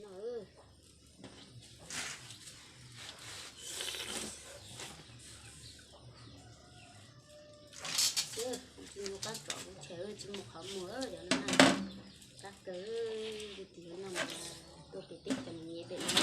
No, tsis muaj qab tsom kuv chaw, tsis muaj qhov muag cov no na. Qab kawg, tus tim no mas tuaj pem teb chaws mus nyiav pem no.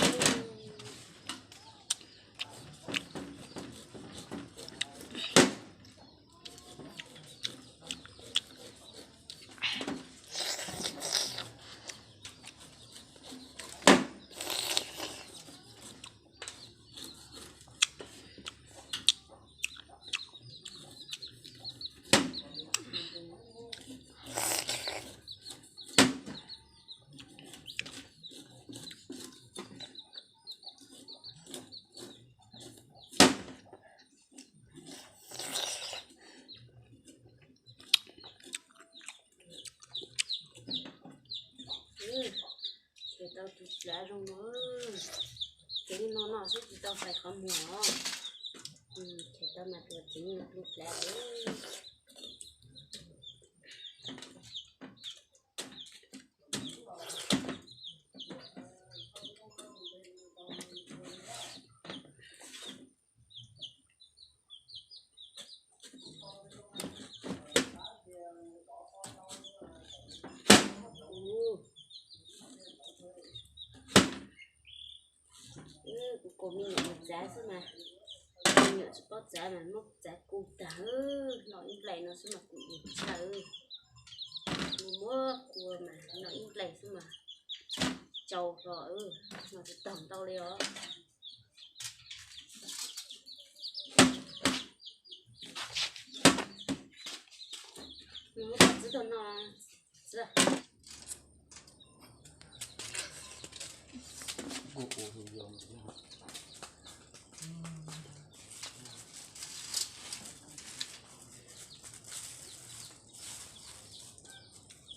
Ces tau tus plav zoo no, ces li no no xwb tsis tau fais qhov muag os. Ces tau mas tus txiv tus plav. Kuv kom me nyuam mus txav xwb mas, me nyuam tsis paub txav mas muab txav kuv tag. Noj ib nplaim no xwb mas kuv ib tshaj. Mus muab kua mas noj ib nplaim xwb mas tsau hlo, noj tsis tau ntau li os. Nws muab txib tau no xwb.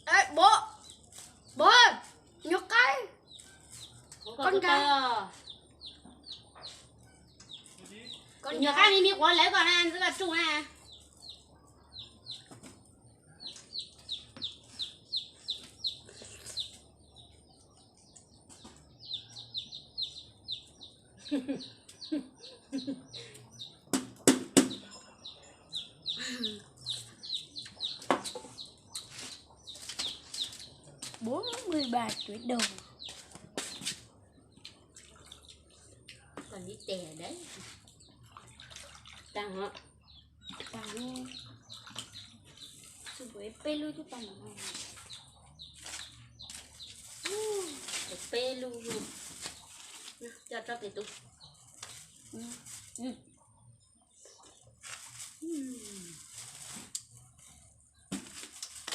Ê, bố, bố ơi, nhớ cái, con gà, con gà, nhớ cái đi, đi quán lấy con ăn, rất là chung nè. Bốn mươi ba tuổi đầu. Còn đi tè đấy. Tăng hả? Tăng. Sư bố pê lui thuốc tăng hả? Pê lui luôn. Cho cho cái tủ.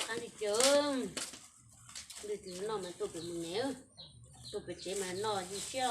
Ăn đi trường. Đi trường no mà tôi cũng mừng nè. Tôi phải chế mà no gì chứ.